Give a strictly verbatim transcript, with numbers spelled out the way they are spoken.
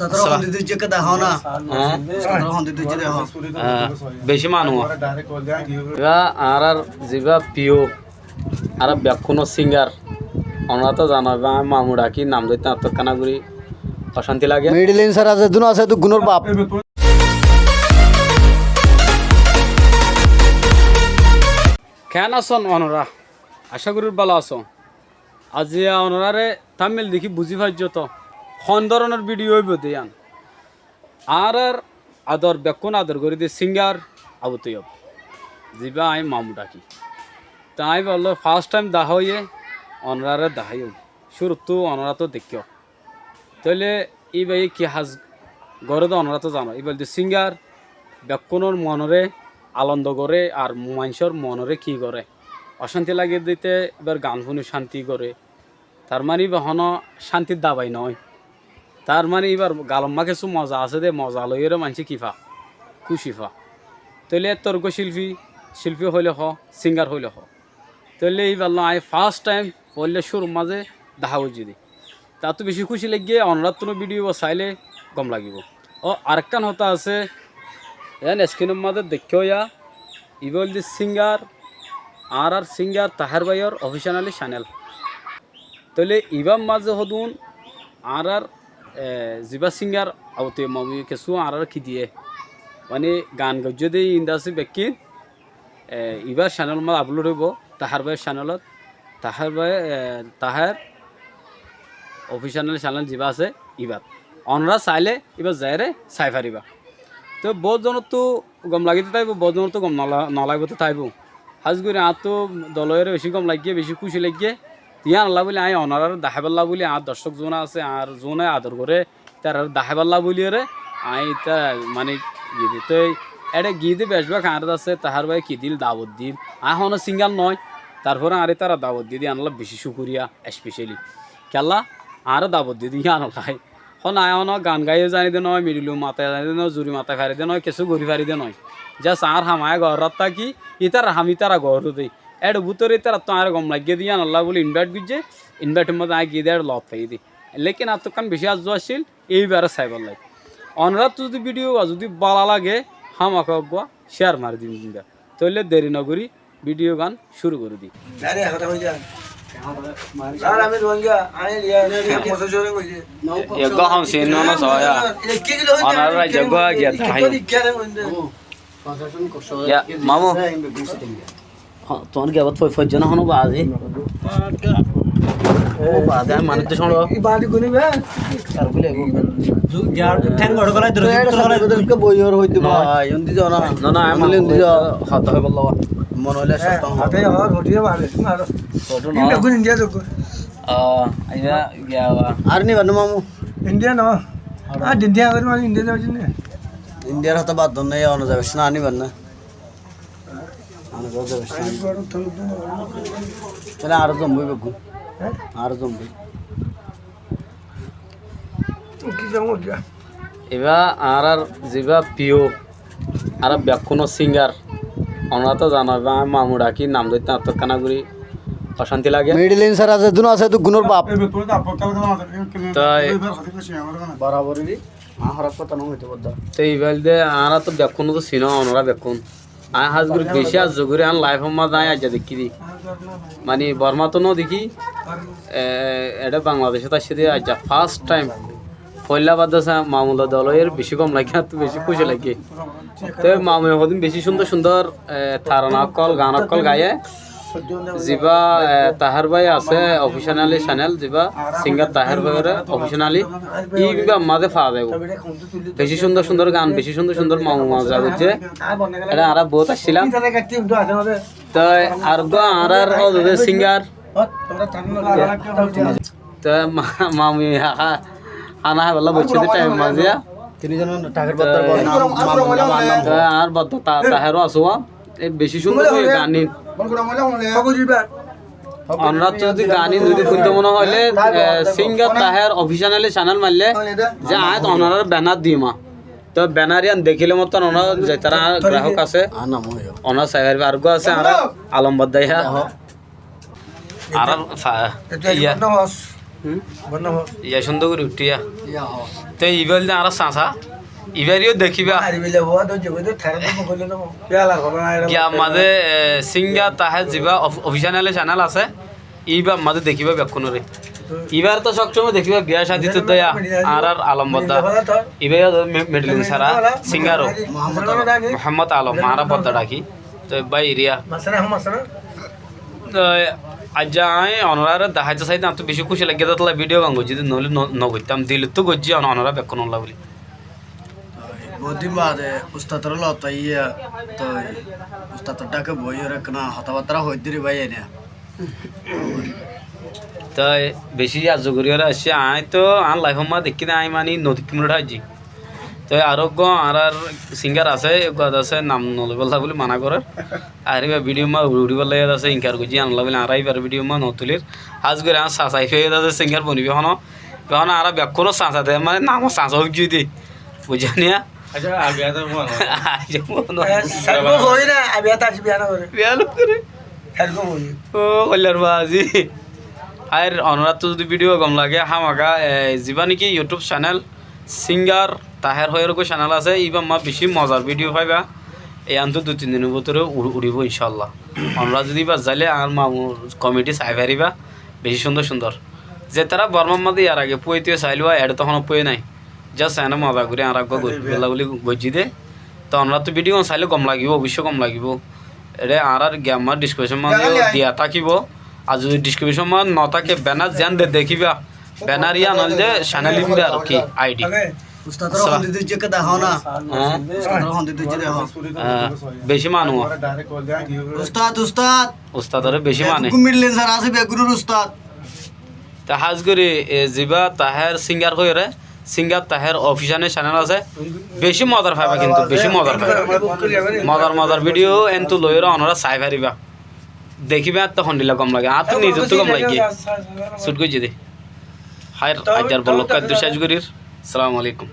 Assalám. Há? Há, beci manúic. Ibá añárar zibá piyó, añárar bekkúnor singar. Onorá tó zano, ibá aññí mamu dhaki, nam dóitte añáttu ekkána gorí ocánti lage. Middle answer asé, dun asé, dun gunór baf. Keén asón onorá? Acá gorír bála asón. Aziya onoráre thumbnail dekí buzí faijjó tó, hon dóronor video óibo de yían. Añárar ador, bekkún ador gorí de singar Abu Toiyób, zibá aññí mamu dhaki. Te aññí bólla first time dahá óiye, onoráre daháiyum. Cúruttu onorá tó deikkó. Tóile íbaye ki ham goré de onorá tó zano. Íba óilde singar, bekkúnor monoré alondo goré, ar maincór monoré ki goré, ocánti lage de íte íbar gan fúni cánti goré. Tar mane íba honó cántir dabai noó. Tar mane íbar galot mazé kessú moza asé de, moza loiyóre maincé ki fa, kúci fa. Tóile ettór uggúa cilfi, cilfi hoilé hoó, singar hoilé hoó. Tóile íballá aññí first time foóila cúrur mazé dahá goijjí de. Tattú bicí kúci laiggé, onoráttunó video ibá sailé gom lagibó. Ó arekkán hotá asé, yián screenor mazé deikkó yá, ibá óilde singar, añárar singar Taher báiyor official channel. Tóile ibár mazé hodún añárar, e, zibá singar Abu Toiyób mamuye kessú añáráre ki diyé, mane gan goijjé de, iín de asé bekkín, e, ibár channel mazé upload óibo, Taher báiyor channelot, Taher bái, e, Taher official channel zibá asé ibát. Onorá sailé ibát zaiyóre sai faribá. Te boóut zonottú gom lagité táibo, boóut zonottú gom nola-, nolagiboté táibo. Hás gorí añáttu doloiyóre bicí gom laiggé, bicí kúci laiggé. Yíanollá bóli aññí onoráre daháiballá bóli añár dorcók zuúna asé, añár zuúna ador goré, ítararé daháiballá bóliyoré aññí ítara mane giyé de. Tói éçe giyé de becbák añáre de asé, Taher báiye ki diíl, dawot diíl. Aññí honó singar noói, tarfore añáre ítara dawot diyé de, yíanollá bicí cúkuriya, especially. Kiyólla, añáre dawot diyé de yíanollá. Hon aññí honó gan gaiyó zani de noói, midhilum matai zani de noói, zuri matai fari de noói, kessú gorí fari de noói. Just añár ham aññí gorót táki, ítarar ham ítara goró de. Éçe bútore ítarattú añáre gom laiggé de yíanollá bóli invite goijjé, invite or mazé aññí giyé de éçe loot faiyí de. Lekin añáttu ekkán bicí azzú accíl, íbaré saibállai. Onoráttu zudi video ba zudi bála lage, hámaka uggúa share mari dibá. Tóile deri nogorí video gán cúru gorí di. Eggúa hom sin no no soya. Onorá eggúa giya dahái. Ya, mamu. Ho, tuáñr giyabot foi-, foijjé na hono bazi? Ó bazi, añí manúic dé cóñço. Theng boro gorai dóro, boro gorai dóro. Boi or hoitó ba, iyon di zona. Na, na, añí manúic di zona. Hotá hoibolla ba. Mone hoile sotto. Hotá hoibolla ba. Foto no. Ah, añí giya ba. Ar ni banno mamu. India no. Ar India gori mane India jai ni. India r hotá bad don na, ya ono jaibo na, ni banno. Tóile aró zombo beggún. Há? Aró zombo. Ibá añárar zibá piyó, añárar bekkúnor singar. Onorá tó zano, ibá aññí mamu dhaki, nam dóitte añáttu ekkána gorí ocánti lage. Middle answer asé, dun asé, dun gunór baf. Toi Barabor di. Añár hóraf hotá no hoitó bodda. Te ibá óilde añára tó bekkún tó sinó, onorá bekkún. Aññí hás gorí bicí azzú gorí añár life or mazé aññí aijja dekí di. Mani Bormá tó no dekí, e, eçé Bangladecót aiccé de aijja first time. Foóila bar de asé, mamu loi dol óiyer bicí gom lage, añáttu bicí kúci lage. Te mamuye hodún bicí cúndor cúndor, e, tarana ókkol, gan ókkol gaiyé. Zibá, e, Taher bái asé, officially channel, zibá singar Taher báiyoré officially, ibá mazé faa zaibo. Bicí cúndor cúndor gan, bicí cúndor cúndor mamu maza goijjé. Eçé añára bout accílam. Toi ar uggúa añárar ódode singar. Toi ma-, mamu ha-, hána háibolla boiccé de time mazé. Toi añár bodda Ta-, Taher ó asé. E, bicí cúndor óiye gan ín. Onoráttu zudi gan ín zudi fúnto mone hoilé, e, singar Taher officially channel maillé, ze aññí onoráre banner diyum. Toi banner yían dekíle mottor onorá zaitará, añár grahók asé, onorá sai faribá. Ar uggúa asé añárar Alom bodda iha. Añárar fa-, iya. Iya cúndor gorí uththé ya. Te ibá óilde añára sasa. Ibáre yó dekíba. Giyar mazé, e, singer Taher zibá of-, official channel asé. Ibár mazé dekíba bekkúnore. Ibáre to sob somót dekíba biyá cádittú de ya. Añárar Alom bodda. Ibá yó me-, medellín sára singer ó. Muhammod Alom. Muhammod Alom, añára bodda dhaki. Te bái eriya. Te aijja añí onoráre deháito saité añáttu bicí kúci laiggé de tolla video gan goijjí de, noóile no, no goittám. Dilottú goijjí on-, onorá bekkúnolla buli. Toi bout din baade ustador lót aiyé, toi ustador dháke boiyóre ekkán hotábattá hoiddé ri bái ene. Toi bicí arzu goríyóre aiccí, añí to añár laifor mazé dekkí de, añí mani no dekkí mone aijjí. Toi aró eggúa añárar singer asé, eggúa asé nam no loibólla buli mana gorér. Ar ibá video mazé uçibólla asé, inkar goijjé, yíanolla buli añára ibár video mazé no tulír. Hás gorí añár sasa ibá asé singer bonibó hono. Ehón añára bekkúnor sasa de, mane namor sasa óigiyoi de. Buijjó niya? Aicca, abi ata mone. Aicca, mone. E, saibo hoi na, abi ata aicca biya no gore. Biya no gore. Saibo hoi. Ó, hoillar bazi. Ar onoráttu zodi video gom lage, hámaka, e, zibá niki YouTube channel, singer Taher hoiyóre eggúa channel asé, ibár mazé bicí mozar video faiba. Iyántu dui tin dinor bútore u-, uçibó incállah. Onorá zodi ibár zaile añár mamu comedy sai faribá, bicí cúndor cúndor. Zetará Bormár mazé yar age fúaito sailó, eçé tohón fúai nái. Just ene moza gorí añára eggúa goijjí de. Te onoráttu video gán sailé gom lagibó, oboicco gom lagibó. Eçé añárar giyar mazé description mazé diya tákibo. Ar zodi description mazé no táke, banner ziyán de dekíba, banner yían óilde channel ín de ar ki, I D. Ustad, bicí manu. Ustad, ustad. Ustad ore bicí mane. Te hás gorí, e, zibá Taher singer hoiyóre, singer Taher official channel asé. Bicí mozar faiba kintu, bicí mozar faiba. Mozar mozar video entu loiyóre onorá sai faribá. Dekíba añáttu hondilla gom lage. Añáttu nizottú gom lage. Shoot goijjí de. Háir, aijjar vlog ekkán dúr céc gorír. Assalamu alaikum.